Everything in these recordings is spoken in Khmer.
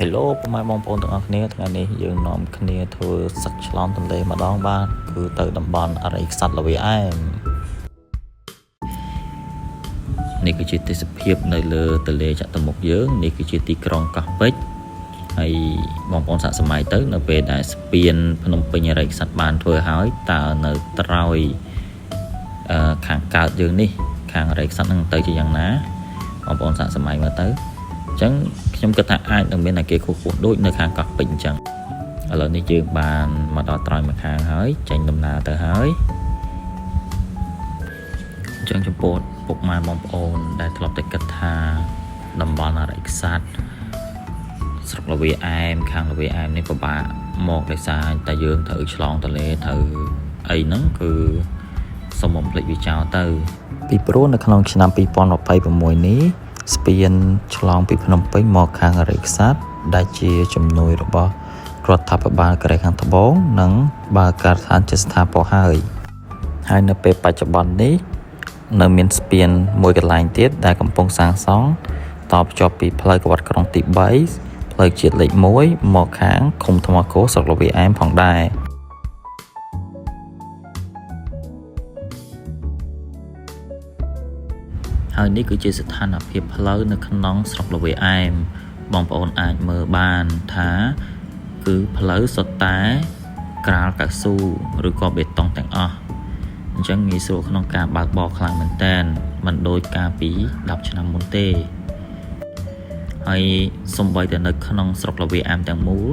Hello ពុកម៉ែបងប្អូនទាំងអស់គ្នាថ្ងៃនេះយើងនាំគ្នាធ្វើសឹកឆ្លងទន្លេម្ដងបាទគឺទៅតំបន់អរិយក្សត្រល្វាឯមនេះគឺជាទេសភាពនៅលើទន្លេចតុមុខយើងនេះគឺជាទីក្រុងកោះពេជ្រហើយបងប្អូនសាកសម័យទៅនៅពេលដែលស្ពានភ្នំពេញអរិយក្សត្របានធ្វើហើយតើនៅត្រើយខាងកើតយើងនេះខាងអរិយក្សត្រនឹងទៅជាយ៉ាងណាបងប្អូនសាកសម័យមើលទៅអញ្ចឹងខ្ញុំគិតថាអាចនឹងមានអាគារខ្ពស់ៗដូចនៅខាងកោះពេជ្រអញ្ចឹងឥឡូវនេះយើងបានមកដល់ត្រើយម្ខាងហើយចេញដំណើរទៅហើយអញ្ចឹងចំពោះពុកម៉ែបងប្អូនដែលធ្លាប់តែគិតថាតំបន់អរិយក្សត្រស្រុកល្វាឯមខាងល្វាឯមនេះពិបាកមកដោយសារតែយើងត្រូវឆ្លងទន្លេត្រូវអីហ្នឹងគឺសូមបំភ្លេចវាចោលទៅពីព្រោះនៅក្នុងឆ្នាំ2026នេះស្ពានឆ្លងពីភ្នំពេញមកខាងអរិយក្សត្រដែលជាជំនួយរបស់រដ្ឋាភិបាលកូរ៉េខាងត្បូងនិងបើការដ្ឋានជាស្ថាពរហើយហើយនៅពេលបច្ចុប្បន្ននេះនៅមានស្ពានមួយកន្លែងទៀតដែលកំពុងសាងសង់តភ្ជាប់ពីផ្លូវក្រវ៉ាត់ក្រុងទី3ផ្លូវជាតិលេខ1មកខាងឃុំថ្មគោស្រុកល្វាឯមផងដែរហើយនេះគឺជាស្ថានភាពផ្លូវនៅក្នុងស្រុកល្វាឯមបងប្អូនអាចមើលបានថាគឺផ្លូវសុទ្ធតែក្រាលកៅស៊ូឬក៏បេតុងទាំងអស់អញ្ចឹងងាយស្រួលក្នុងការបើកបរខ្លាំងមែនទែនមិនដូចកាលពី10ឆ្នាំមុនទេហើយសូម្បីតែនៅក្នុងស្រុកល្វាឯមទាំងមូល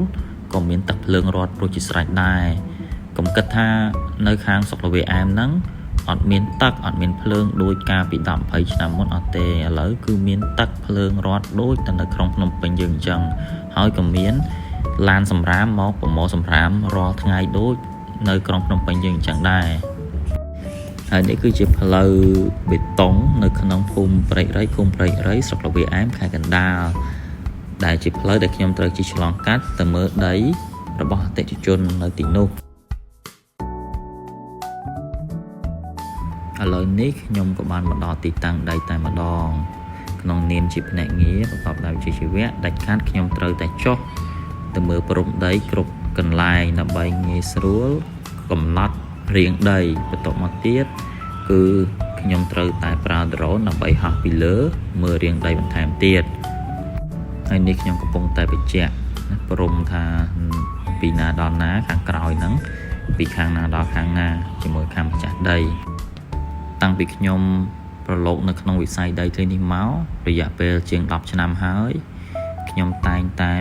ក៏មានទឹកភ្លើងរត់រួចជាស្រេចដែរកុំគិតថានៅខាងស្រុកល្វាឯមហ្នឹងអត់មានទឹកអត់មានភ្លើងដូចកាលពី10 20ឆ្នាំមុនអត់ទេឥឡូវគឺមានទឹកភ្លើងរត់ដូចតែនៅក្រុងភ្នំពេញយើងអញ្ចឹងហើយក៏មានឡានសម្រាមមកប្រមូលសម្រាមរាល់ថ្ងៃដូចនៅក្រុងភ្នំពេញយើងអញ្ចឹងដែរហើយនេះគឺជាផ្លូវបេតុងនៅក្នុងភូមិព្រែករៃឃុំព្រែករៃស្រុកល្វាឯមខេត្តកណ្ដាលដែលជាផ្លូវដែលខ្ញុំត្រូវជិះឆ្លងកាត់ទៅមើលដីរបស់អតិថិជននៅទីនោះឥឡូវនេះខ្ញុំក៏បានមកដល់ទីតាំងដីតែម្ដងក្នុងនាមជាភ្នាក់ងារប្រកបដោយវិជ្ជាជីវៈដាច់ខាតខ្ញុំត្រូវតែចុះទៅមើលព្រំដីគ្រប់កន្លែងដើម្បីងាយស្រួលកំណត់រាងដីបន្ទាប់មកទៀតគឺខ្ញុំត្រូវតែប្រើ drone ដើម្បីហោះពីលើមើលរាងដីបន្ថែមទៀតហើយនេះខ្ញុំកំពុងតែបញ្ជាក់ណាព្រំថាពីណាដល់ណាខាងក្រោយហ្នឹងពីខាងណាដល់ខាងណាជាមួយខាងម្ចាស់ដីតាំងពីខ្ញុំប្រឡូកនៅក្នុងវិស័យដីធ្លីនេះមករយៈពេលជាង10ឆ្នាំហើយខ្ញុំតែងតែ